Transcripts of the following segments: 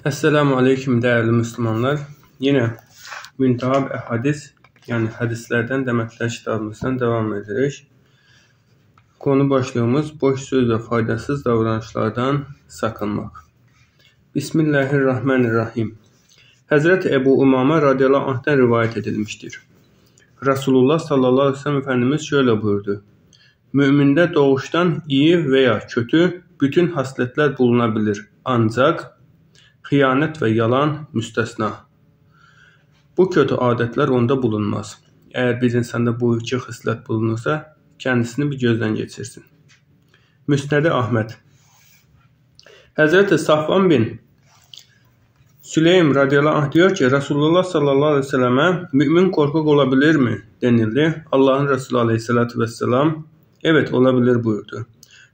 Esselamu Aleyküm değerli Müslümanlar. Yine Müntehab Hadis, yani hadislerden demetler kitabımızdan devam edirik. Konu başlığımız boş söz ve faydasız davranışlardan sakınmak. Bismillahirrahmanirrahim. Hazreti Ebu Umame radıyallahu anh'ten rivayet edilmiştir. Resulullah sallallahu aleyhi ve sellem Efendimiz şöyle buyurdu. Müminde doğuştan iyi veya kötü bütün hasletler bulunabilir. Ancak hıyanet ve yalan müstesna. Bu kötü adetler onda bulunmaz. Eğer bir insanda bu iki hıslet bulunursa kendisini bir gözden geçirsin. Müsned-i Ahmed. Hazreti Safvan bin Süleym radıyallahu anh diyor ki Resulullah sallallahu aleyhi ve selleme mümin korkak olabilir mi denildi. Allah'ın Resulü aleyhissalatü vesselam evet olabilir buyurdu.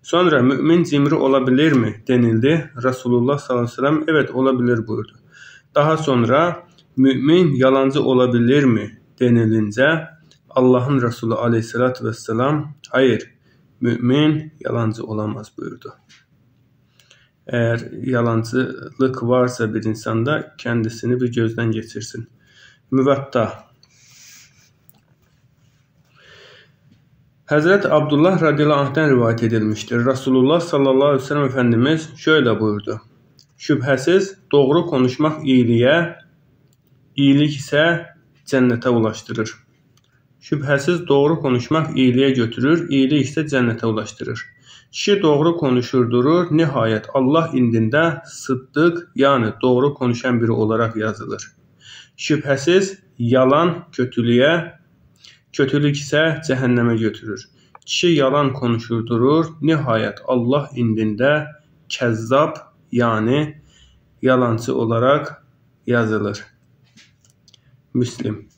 Sonra mümin cimri olabilir mi denildi. Resulullah sallallahu aleyhi ve sellem evet olabilir buyurdu. Daha sonra mümin yalancı olabilir mi denilince Allah'ın Resulü aleyhissalatü vesselam hayır mümin yalancı olamaz buyurdu. Eğer yalancılık varsa bir insanda kendisini bir gözden geçirsin. Müvetta. Hazreti Abdullah radıyallahu anh'ten rivayet edilmiştir. Resulullah sallallahu aleyhi ve sellem Efendimiz şöyle buyurdu. Şüphesiz doğru konuşmak iyiliğe, iyilik ise cennete ulaştırır. Şüphesiz doğru konuşmak iyiliğe götürür, iyilik ise cennete ulaştırır. Kişi doğru konuşur durur, nihayet Allah indinde sıddık yani doğru konuşan biri olarak yazılır. Şüphesiz yalan kötülüğe, kötülük ise cehenneme götürür. Kişi yalan konuşur durur, nihayet Allah indinde kəzzab yani yalancı olarak yazılır. Müslim.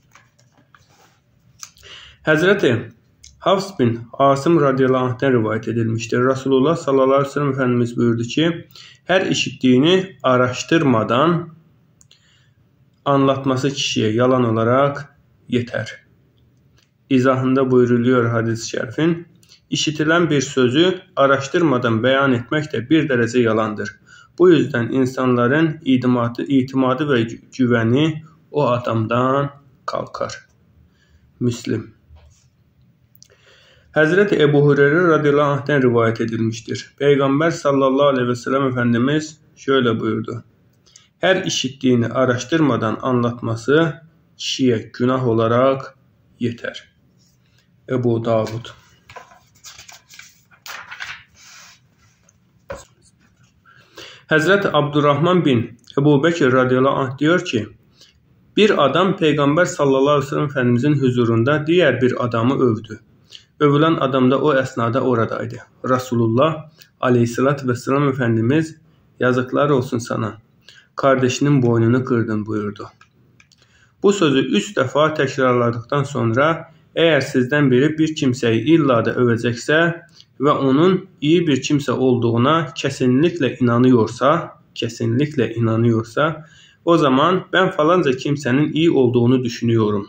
Hazreti Hafs bin Asım radıyallahu anh'ten rivayet edilmiştir. Resulullah sallallahu aleyhi ve sellem Efendimiz buyurdu ki, her işittiğini araştırmadan anlatması kişiye yalan olarak yeter. İzahında buyuruluyor hadis-i şerifin, işitilen bir sözü araştırmadan beyan etmek de bir derece yalandır. Bu yüzden insanların itimadı ve güveni o adamdan kalkar. Müslim. Hazreti Ebu Hureyre radıyallahu anh'ten rivayet edilmiştir. Peygamber sallallahu aleyhi ve sellem Efendimiz şöyle buyurdu. Her işittiğini araştırmadan anlatması kişiye günah olarak yeter. Ebu Davud. Hazreti Abdurrahman bin Ebu Bekir radıyallahu anh diyor ki, bir adam Peygamber sallallahu aleyhi ve sellem Efendimizin huzurunda diğer bir adamı övdü. Övülen adam da o esnada oradaydı. Resulullah aleyhissalatü vesselam Efendimiz yazıklar olsun sana, kardeşinin boynunu kırdın buyurdu. Bu sözü 3 defa tekrarladıktan sonra eğer sizden biri bir kimseyi illa da övecekse ve onun iyi bir kimse olduğuna kesinlikle inanıyorsa, o zaman ben falanca kimsenin iyi olduğunu düşünüyorum.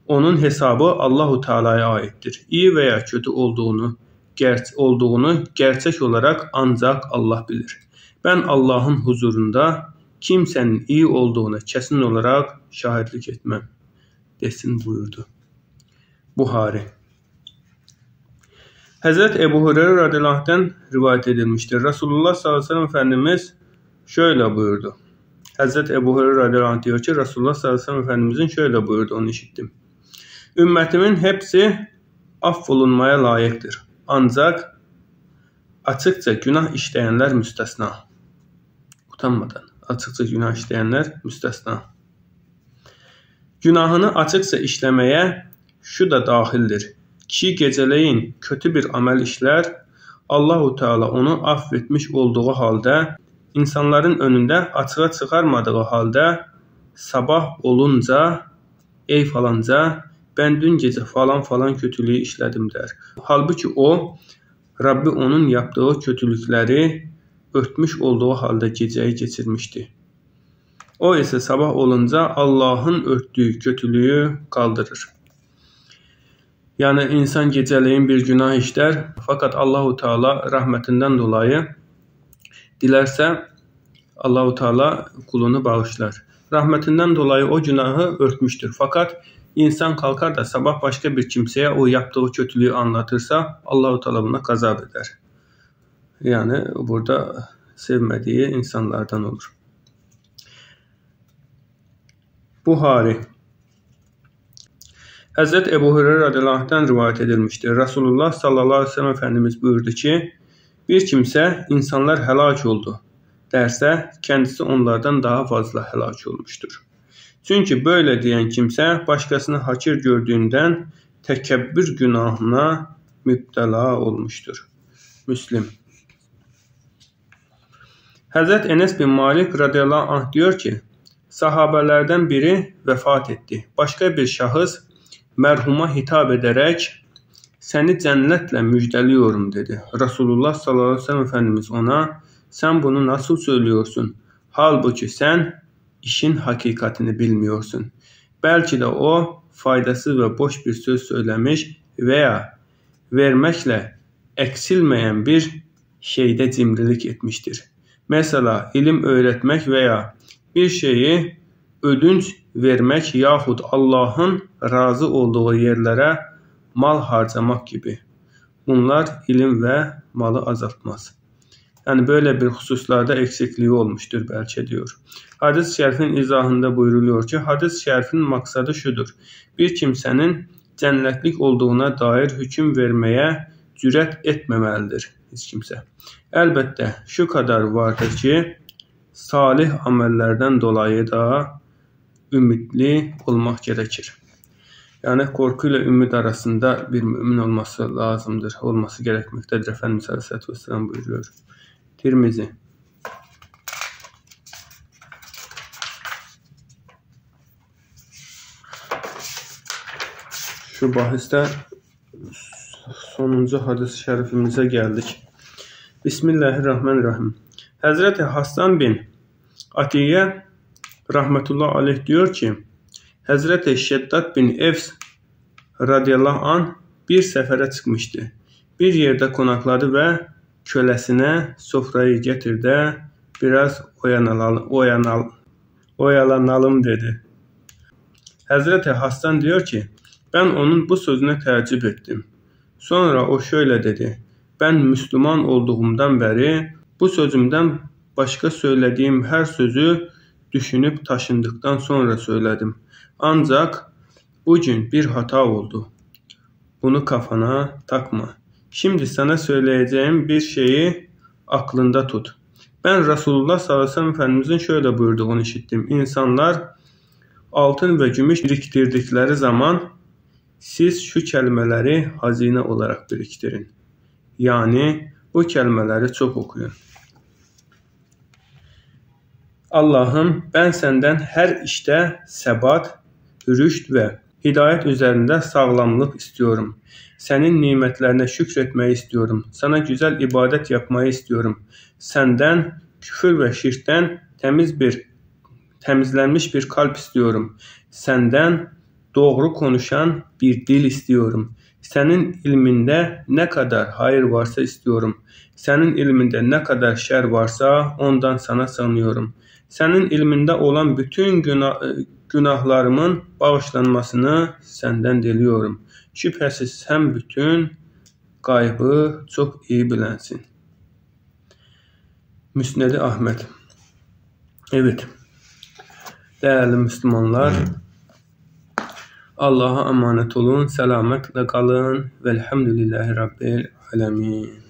Onun hesabı Allahu Teala'ya aittir. İyi veya kötü olduğunu gerçek olarak ancak Allah bilir. Ben Allah'ın huzurunda kimsenin iyi olduğuna kesin olarak şahitlik etmem desin buyurdu. Buhari. Hazreti Ebu Hureyre radıyallahu anh'ten rivayet edilmiştir. Resulullah sallallahu aleyhi ve sellem Efendimiz şöyle buyurdu. Hazreti Ebu Hureyre radıyallahu anh diyor ki Resulullah sallallahu aleyhi ve sellem Efendimizin şöyle buyurdu, onu işittim. Ümmetimin hepsi affolunmaya layıktır. Ancak açıkça günah işleyenler müstesna. Utanmadan açıkça günah işleyenler müstesna. Günahını açıkça işlemeye şu da dahildir. Kişi geceleyin kötü bir amel işler, Allahu Teala onu affetmiş olduğu halde, insanların önünde açığa çıkarmadığı halde sabah olunca ey falanca ben dün gece falan falan kötülüğü işledim der. Halbuki o Rabbi onun yaptığı kötülükleri örtmüş olduğu halde geceyi geçirmişti. O ise sabah olunca Allah'ın örttüğü kötülüğü kaldırır. Yani insan geceleyin bir günah işler fakat Allahu Teala rahmetinden dolayı dilerse Allahu Teala kulunu bağışlar. Rahmetinden dolayı o günahı örtmüştür. Fakat insan kalkar da sabah başka bir kimseye o yaptığı kötülüğü anlatırsa Allahu Teala buna gazap eder. Yani burada sevmediği insanlardan olur. Buhari. Hazreti Ebu Hureyre radıyallahu anh'tan rivayet edilmiştir. Resulullah sallallahu aleyhi ve sellem Efendimiz buyurdu ki, bir kimse insanlar helak oldu derse kendisi onlardan daha fazla helak olmuştur. Çünkü böyle diyen kimse başkasını hakir gördüğünden tekebbür günahına müptela olmuştur. Müslim. Hazreti Enes bin Malik radıyallahu anh diyor ki, sahabelerden biri vefat etti. Başka bir şahıs merhuma hitap ederek seni cennetle müjdeliyorum dedi. Resulullah sallallahu aleyhi ve sellem Efendimiz ona sen bunu nasıl söylüyorsun? Halbuki sen işin hakikatini bilmiyorsun. Belki de o faydasız ve boş bir söz söylemiş veya vermekle eksilmeyen bir şeyde cimrilik etmiştir. Mesela ilim öğretmek veya bir şeyi ödünç vermek yahut Allah'ın razı olduğu yerlere mal harcamak gibi. Bunlar ilim ve malı azaltmaz. Yani böyle bir hususlarda eksikliği olmuştur belki diyor. Hadis-i şerifin izahında buyruluyor ki, hadis-i şerifin maksadı şudur. Bir kimsenin cennetlik olduğuna dair hüküm vermeye cüret etmemelidir hiç kimse. Elbette şu kadar vardır ki, salih amellerden dolayı da ümitli olmak gerekir. Yani korkuyla ümit arasında bir mümin olması lazımdır, olması gerekmektedir. Efendimiz Aleyhisselatü Vesselam buyuruyor. Tirmizi. Şu bahiste sonuncu hadis-i şerifimize geldik. Bismillahirrahmanirrahim. Hazreti Hasan bin Atiye rahmetullah aleyh diyor ki, Hazreti Şeddat bin Evs radıyallahu anh bir sefere çıkmıştı. Bir yerde konakladı ve kölesine sofrayı getir de biraz oyalanalım dedi. Hazreti Hasan diyor ki, ben onun bu sözüne təəccüb ettim. Sonra o şöyle dedi, ben Müslüman olduğumdan beri bu sözümden başka söylediğim her sözü düşünüp taşındıktan sonra söyledim. Ancak bugün bir hata oldu. Bunu kafana takma. Şimdi sana söyleyeceğim bir şeyi aklında tut. Ben Resulullah sallallahu aleyhi ve sellem Efendimizin şöyle buyurduğunu işittim. İnsanlar altın ve gümüş biriktirdikleri zaman siz şu kelimeleri hazine olarak biriktirin. Yani bu kelimeleri çok okuyun. Allah'ım ben senden her işte sebat, rüşt ve hidayet üzerinde sağlamlık istiyorum. Senin nimetlerine şükretmeyi istiyorum. Sana güzel ibadet yapmayı istiyorum. Senden küfür ve şirkten temizlenmiş bir kalp istiyorum. Senden doğru konuşan bir dil istiyorum. Senin ilminde ne kadar hayır varsa istiyorum. Senin ilminde ne kadar şer varsa ondan sana sığınıyorum. Senin ilminde olan bütün günahlarımın bağışlanmasını senden diliyorum. Şüphesiz sen bütün gaybı çok iyi bilensin. Müsned-i Ahmed. Evet. Değerli Müslümanlar, Allah'a emanet olun, selametle kalın. Velhamdülillahi Rabbil alemin.